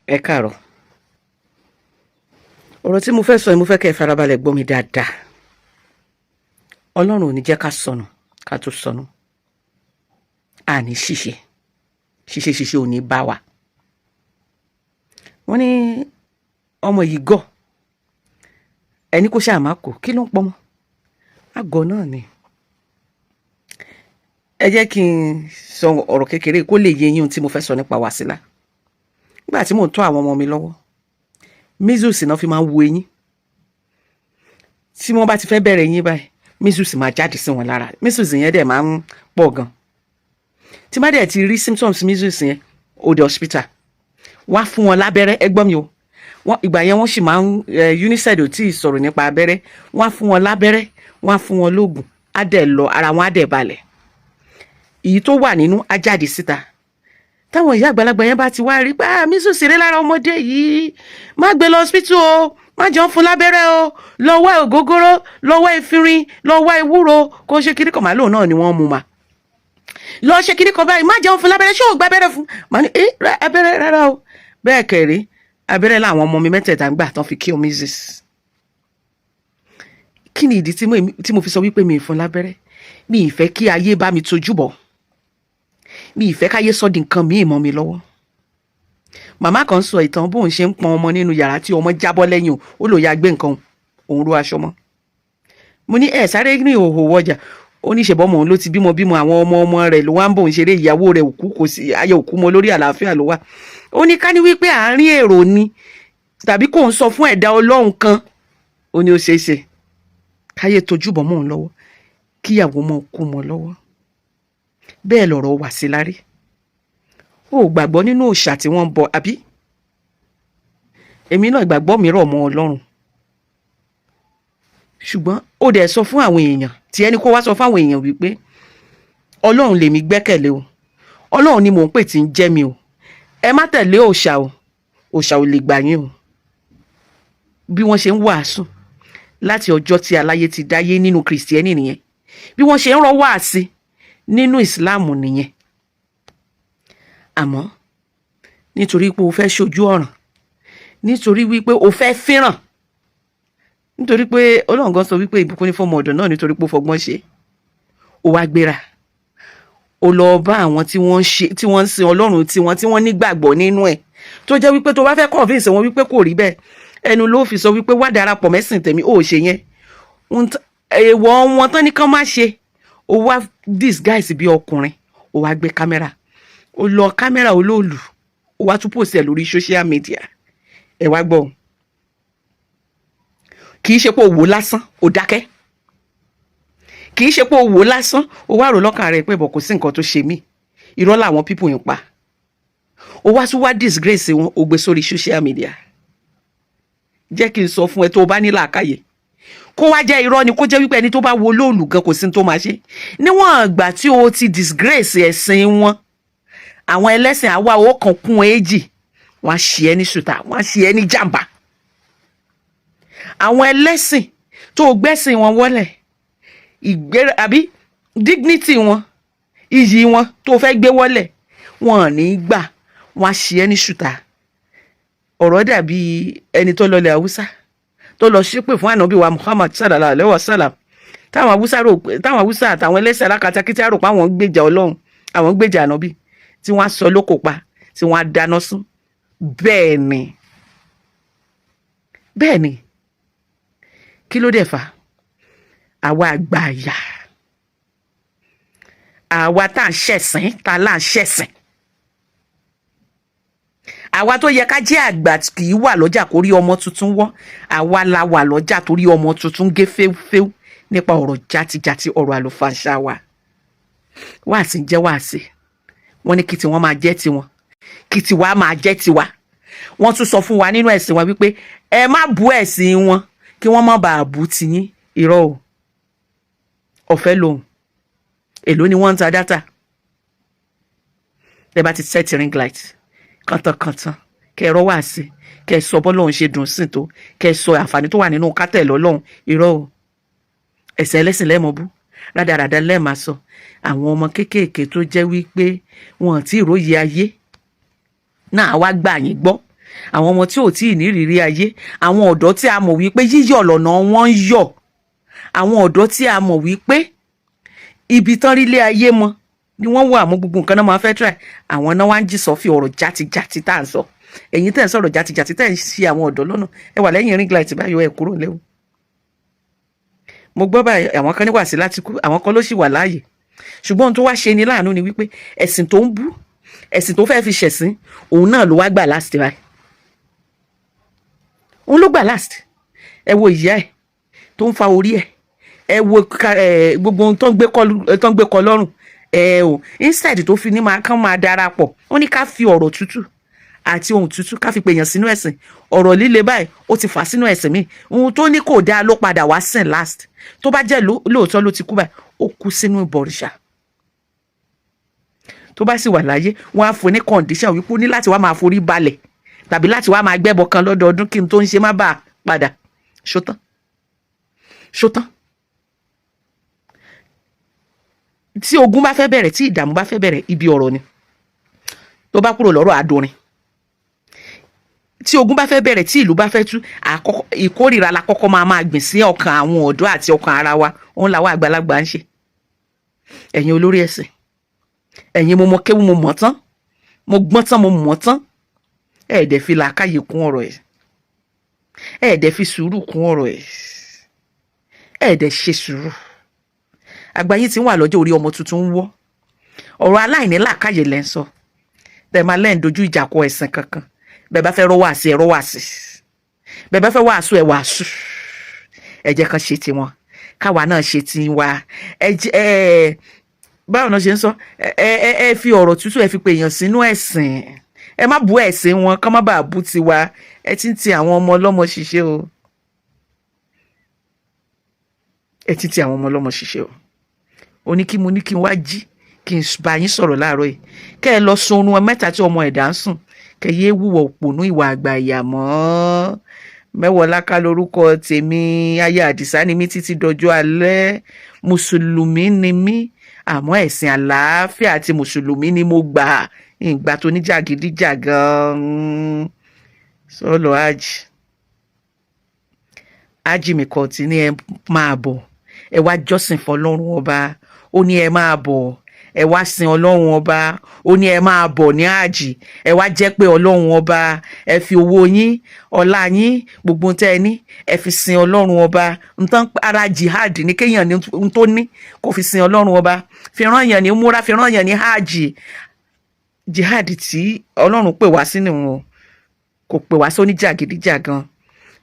Ẹ káàárọ̀. Ọ̀rọ̀ tí mo fẹ́ sọ yìí, mo fẹ́ kẹ́ ẹ farabalẹ̀ gbọ́ mi dáadáa. Ọlọ́run ò ní jẹ́ ká sọnù ká tó sọnù. Àní ṣìṣe ṣìṣe ṣìṣe ò ní bá wa. Wọ́n ní ọmọ yìí gọ̀, ẹni kó ṣáà má kó. Kí ló ń pọmọ àgọ́ náà ni? Ẹ jẹ́ kí n sọ ọ̀rọ̀ kékeré kó lè yé yín ohun tí mo fẹ́ sọ nípa Wàsílà. Nígbà tí mò ń tọ́ àwọn ọmọ mi lọ́wọ́, measles náà fi máa ń wo eyín. Tí wọ́n bá ti fẹ́ bẹ̀rẹ̀ eyín báyìí, measles máa jáde sí wọn lára. Measles yẹn dẹ̀ máa ń pọ̀ gan. Tí má dẹ̀ ti rí symptoms measles yẹn, ó dé hospital, wọ́n á fún wọn lábẹ́rẹ́. Ẹ gbọ́ mi o, wọ́n ìgbà yẹn wọ́n sì máa ń UNICEF ò tí ì sọ̀rọ̀ nípa abẹ́rẹ́. Wọ́n á fún wọn lábẹ́rẹ́, wọ́n á fún wọn lóògùn, á dẹ̀ lọ, ara wọn á dẹ̀ balẹ̀. Èyí tó wà nínú á jáde síta. Táwọn ìyá àgbàlagbà yẹn bá ti wá rí pé, "Ah, measles rí lára ọmọdé yìí, má gbé lọ hospital o, má jẹun fún lábẹ́rẹ́ o, lọ wá ògógóró, lọ wá efinrin, lọ wá ewúro, kó ṣe kíní kan." Màálù náà ni wọ́n mú ma lọ ṣe kíní kan báyìí, má jẹun fún lábẹ́rẹ́. Ṣé ò gba abẹ́rẹ́ fún? Màá ní ẹ abẹ́rẹ́ rárá o. Bẹ́ẹ̀ kẹ̀rí, abẹ́rẹ́ làwọn ọmọ mi mẹ́tẹ̀ẹ̀ta ń gbà tán fi kill measles. Kí ni ìdí tí mo fi sọ wípé mi ì fún lábẹ́rẹ́? Mi ì fẹ́ kí ayé bá mi tojú bọ̀. Mi ì fẹ́ káyé sọ di nǹkan míì mọ́ mi lọ́wọ́. Màmá kan sọ ìtàn bóun ṣe ń pọn ọmọ nínú yàrá tí ọmọ jábọ́ lẹ́yìn. Ó lò ya gbé nǹkan òun ro aṣọ mọ́. Mo ní ẹ sáré ní ìhòòhò wọjà. Ó ní ṣèbọ́mọ òun ló ti bímọ bímọ, àwọn ọmọ ọmọ rẹ̀ ló wá ń bòun ṣeré. Ìyàwó rẹ̀ òkú, kò sí ayé òkú mọ́, lórí àlàáfíà ló wà. Ó ní ká ní wípé àárín èrò ni tàbí kò ń sọ fún ẹ̀dá Ọlọ́run kan, ó ní ó ṣeé ṣe káyé tojúbọ̀ mọ́ òun lọ́wọ́, kíyàwó mọ́ kú mọ́ lọ́wọ́. Bẹ́ẹ̀ lọ̀rọ̀ Wàsílà rí. Ó gbàgbọ́ nínú òòṣà tí wọ́n ń bọ, àbí? Èmi náà, ìgbàgbọ́ mi rọ̀ mọ́ Ọlọ́run, ṣùgbọ́n ó dẹ̀ sọ fún àwọn èèyàn tí ẹni kó wá sọ fún àwọn èèyàn wípé Ọlọ́run lèmi gbẹ́kẹ̀lé o, Ọlọ́run ni mò ń pè tí ń jẹ́ mi o, ẹ má tẹ̀lé òòṣà o, òòṣà ò lè gbà yín o. Bí wọ́n ṣe ń wàásù láti ọjọ́ tí aláyé ti dáyé nínú Kìrìsìtẹ́nì nìyẹn, bí wọ́n ṣe ń rọ́ wáàsí nínú Ìsìláàmù nìyẹn. Àmọ́ nítorí pé o fẹ́ ṣojú ọ̀ràn, nítorí wípé o fẹ́ fíràn, nítorí pé Ọlọ́run gan sọ wípé ìbùkún ní fọmọ ọ̀dọ̀ náà, nítorí pé ó fọgbọ́n ṣe, ó wá gbéra, ó lọ bá àwọn tí wọ́n ń ṣe, tí wọ́n ń sin Ọlọ́run tiwọn, tí wọ́n nígbàgbọ́ nínú ẹ̀, tó jẹ́ wípé tó bá fẹ́ convince wọn wípé kò rí bẹ́ẹ̀, ẹnu ló fi sọ wípé wá darapọ̀ mẹ́sìn tèmi. Ó ṣe yẹn, èèwọ̀ wọn tán ní kán má ṣe. Ó wá disguise bí ọkùnrin, ó wá gbé kámẹ́rà, ó lọ kámẹ́rà olóòlù, ó wá tún post ẹ̀ lórí social media. Ẹ wá gbọ́, kì í ṣe pé o wò lásán, ó dákẹ́. Kì í ṣe pé o wò lásán, ó wá rò lọ́kàn rẹ̀ pé bọ̀ kò sí nǹkan tó ṣe mí, irọ́ làwọn people yìí pa. Ó wá tún wá disgrace wọn, ó gbé sórí social media. Jẹ́ kí n sọ fún ẹ, tó o bá ní làákàyè, kó wá jẹ́ irọ́ ni, kó jẹ́ wípé ẹni tó bá wo olóòlù gan, kò sí ní tó máa ṣe. Níwọ̀n ìgbà tí o ti disgrace ẹ̀sìn wọn, àwọn ẹlẹ́sìn àwa ó kàn kún èjì, wọ́n á ṣe ẹ́ ní ṣùtà, wọ́n á ṣe ẹ́ ní jàǹbá. Àwọn ẹlẹ́sìn tó gbẹ́sìn wọn wọlẹ̀, ìgbéra àbí dignity wọn, iyì wọn tó fẹ́ gbé wọlẹ̀, wọn ò ní gbà, wọ́n á ṣe ẹ́ ní ṣùtà. Ọ̀rọ̀ dàbí ẹni tó lọlẹ̀ Haúsá tó lọ ṣépè fún Ànábì wa Muhammad sallallahu alayhi wa sallam, táwọn Haúsá rò pé, táwọn Haúsá àtàwọn ẹlẹ́sìn alákatakítí rò pé àwọn ń gbèjà Ọlọ́run, àwọn ń gbèjà Ànábì, tí wọ́n á sọ lóko pa, tí wọ́n á dáná sún. Bẹ́ẹ̀ ni, bẹ́ẹ̀ ni. Kí ló dẹ̀ fà? Àwa àgbà àyà, àwa tá à ń ṣẹ̀sìn, tá à ń ṣẹ̀sìn, àwa tó yẹ ká jẹ́ àgbà kì í wà lọ́jà kó rí ọmọ tuntun wọ́, àwa la wà lọ́jà torí ọmọ tuntun gé féúféú nípa ọ̀rọ̀ játijàti, ọ̀rọ̀ àlùfàǹṣà wa. Wáàsí ń jẹ́ wáàsí, wọ́n ní kí tiwọn máa jẹ́ tiwọn, kí tiwa máa jẹ́ tiwa. Wọ́n tún sọ fún wa nínú ẹ̀sìn wa wípé ẹ má bú ẹ̀sìn wọn kí wọ́n má bàa bú tiyín. Irọ́ o, ọ̀fẹ́ lòun. Èló ni wọ́n ń ta data? Tẹ́ bá ti set ring light kàntànkàntàn, kẹ́ ẹ rọ́ wá sí, kẹ́ ẹ sọ bọ́lọ́run ṣe dùn sí tó, kẹ́ ẹ sọ àǹfààní tó wà nínú kátẹ̀ lọ́lọ́run. Irọ́ o, ẹ̀sìn ẹlẹ́sìn lẹ́ẹ̀mọ́ bú, rádaràda lẹ́ẹ̀máa sọ. Àwọn ọmọ kéékèèké tó jẹ́ wípé wọn ò tí ì róye ayé náà wá gbà yín gbọ́. Àwọn ọmọ tí ò tí ì ní ìrírí ayé, àwọn ọ̀dọ́ tí a mọ̀ wípé yíyọ̀ lọ́nà wọn ń yọ̀, àwọn ọ̀dọ́ tí a mọ̀ wípé ibi tán rí ilé ayé mọ ni wọ́n wà mọ́, gbogbo nǹkan náà máa fẹ́ try, àwọn náà wá ń jí sọ fi ọ̀rọ̀ játijàti tá à ń sọ. Ẹ̀yin tẹ̀ ń sọ̀rọ̀ játijàti, tẹ̀ ń ṣe àwọn ọ̀dọ́ lọ́nà, ẹ wà lẹ́yìn ring light báyìí, ẹ kúrò léwu. Mo gbọ́ báyìí, àwọn kan ní Wàsílà ti kú, àwọn kan ló sì wà láàyè. Ṣùgbọ́n ohun tó wá ṣe ni láàánú ni wípé ẹ̀sìn tó ń bú, ẹ̀sìn tó fẹ́ẹ́ fi ṣẹ̀sín, òun náà ló wá gbà last báyìí, òun ló gbà last. Ẹ wo ìyá ẹ̀ tó ń fa orí ẹ̀, ẹ wo gbogbo ohun tó ń gbé kọ lọ́rùn ẹ o. Instead tó fi ní máa kán máa darapọ̀, ó ní ká fi ọ̀rọ̀ tútù àti ohun tútù ká fi pèèyàn sínú ẹ̀sìn. Ọ̀rọ̀ líle báyìí, ó ti fà sínú ẹ̀sìn míì. Ohun tó ní kò dáa ló padà wá sìn last. Tó bá jẹ́ lóòótọ́ ló ti kú báyìí, ó kú sínú ìbọ̀rìṣà. Tó bá sì wà láyé, wọ́n á fún ní condition wípé ó ní láti wá máa forí balẹ̀ tàbí láti wá máa gbẹ́bọ kan lọ́dọọdún kí n tó ń ṣe má bàa padà ṣótán ṣótán. Tí ogun bá fẹ́ bẹ̀rẹ̀, tí ìdààmú bá fẹ́ bẹ̀rẹ̀, ibi ọ̀rọ̀ ni. Tó bá kúrò lọ́rọ̀, àdórin. Tí ogun bá fẹ́ bẹ̀rẹ̀, tí ìlú bá fẹ́ tú, àkọ́kọ́ ìkórìíra la kọ́kọ́ máa máa gbìn sí ọkàn àwọn ọ̀dọ́ àti ọkàn ara wa. Òun làwọn àgbàlagbà ń ṣe. Ẹ̀yin olórí ẹ̀sìn, ẹ̀yin mo mọ kéwú, mo mọ̀ tán, mo gbọ́n tán, mo mọ̀ tán, ẹ̀ dẹ̀ fi làákàyè kún ọ̀rọ̀ ẹ̀, ẹ̀ dẹ̀ fi sùúrù kún ọ̀rọ̀ ẹ̀, ẹ̀ dẹ̀ ṣe sùúrù. Àgbáyé tí ń wà lọ́jọ́ orí ọmọ tuntun ń wọ́. Ọ̀rọ̀ aláìní làákàyè lẹ́ ń sọ. Tẹ̀ máa lẹ́ǹ dojú ìjà kọ ẹ̀sìn kankan. Bẹ́ẹ̀ bá fẹ́ rọ́ wàásù, ẹ̀ rọ́ wàásù. Bẹ́ẹ̀ bá fẹ́ wàásù, ẹ̀ wàásù. Ẹ jẹ́ kan ṣe tiwọn, káwa náà ṣe tiwa. Ẹ jẹ́ ẹ báwo náà ṣe ń sọ, ẹ ẹ ẹ fi ọ̀rọ̀ tútù, ẹ fi pè èèyàn sínú ẹ̀sìn. Ẹ má bú ẹ̀sìn wọn, kán má bàa bú tiwa. Ẹ ti ń ti àwọn ọmọ ọlọ́mọ ṣiṣẹ́ o, ẹ ti ń ti àwọn ọmọ ọlọ́mọ ṣiṣẹ́ o. Ó ní kí mo ní kí n wá jí kí n bá yín sọ̀rọ̀ láàárọ̀ yìí, kẹ́ ẹ lọ sun oorun 3 tí ọmọ ẹ̀dá ń sùn, kẹ́ ẹ yé wúwo òpònú ìwà àgbà ìyà mọ́. Mẹ́wọ̀láká lórúkọ tèmi, aya Àdìsá ni mí títí dọjọ́ alẹ́. Mùsùlùmí ni mí, àmọ́ ẹ̀sìn àlàáfíà àti mùsùlùmí ni mo gbà, ìgbà tó ní jàgídíjàgan. Sọ́lọ́ hajj, hajj mi kọ́ ti ní ẹ máa bọ̀, ẹ wá jọ́sìn fọlọ́run Ọba. Ó ní ẹ máa bọ̀, ẹ wá sin Ọlọ́run Ọba. Ó ní ẹ máa bọ̀ ní àjì, ẹ wá jẹ́ pé Ọlọ́run Ọba. Ẹ fi owó yín, ọlá yín, gbogbo ohun tẹ́ ẹ ní, ẹ fi sin Ọlọ́run Ọba. Nǹkan ara jihad ní kéèyàn ní ohun tó ní kó fi sin Ọlọ́run Ọba, fi rán yàn ní múra, fi rán yàn ní hajj. Jihad tí Ọlọ́run pè wá sínú wọn, kò pè wá sóní jàgídíjàgan.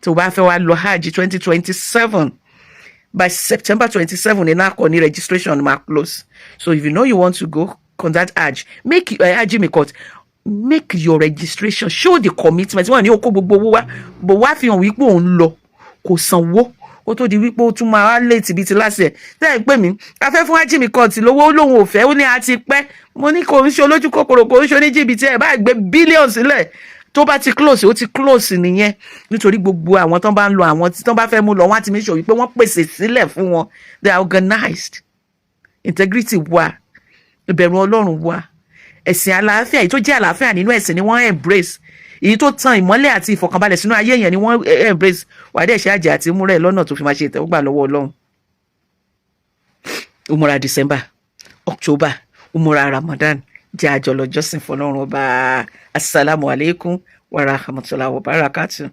Tó bá fẹ́ wá lọ hajj 2027, by September 27 ní NAHCON ní registration máa close. So if you know you want to go contact hajj, make hajj mikot, make your registration, show the commitment. Wọ́n ní o kó gbogbo owó wá bò, wá fi hàn wípé òun lọ, kò sanwó kó tó di wípé ó tún máa wá late bíi ti last year tẹ́ ẹ̀ pè mí. Afẹ́ fún hajj mikot lówó, ó lóun ò fẹ́, ó ní a ti pẹ́. Mo ní kò ń ṣe olójú kòkòrò, kò ń ṣe oníjìbìtì. Ẹ̀ bá gbé bílíọ̀nù sílẹ̀, tó bá ti close, ó ti close nìyẹn, nítorí gbogbo àwọn tó bá ń lọ, àwọn tí tó bá fẹ́ mú lọ, wọ́n á ti make sure wípé wọ́n pèsè sílẹ̀ fún wọn. They are organized. Integrity wà, ìbẹ̀rù Ọlọ́run wà. Ẹ̀sìn àlàáfíà, èyí tó jẹ́ àlàáfíà nínú ẹ̀sìn ni wọ́n embrace. Èyí tó tan ìmọ́lẹ̀ àti ìfọ̀kànbalẹ̀ sínú ayé yẹn ni wọ́n embrace. Wà á dẹ̀ ṣe àjẹ́ àti múrẹ̀ lọ́nà tó fi máa ṣe ìtẹ́wọ́gbà lọ́wọ́ Ọlọ́run. Umura December, October, umura Ramadan, jẹ́ àjọlọ jọ́sìn fọlọ́run Ọba. Asalaamualeykum wa rahmatulahi wa barakatuh.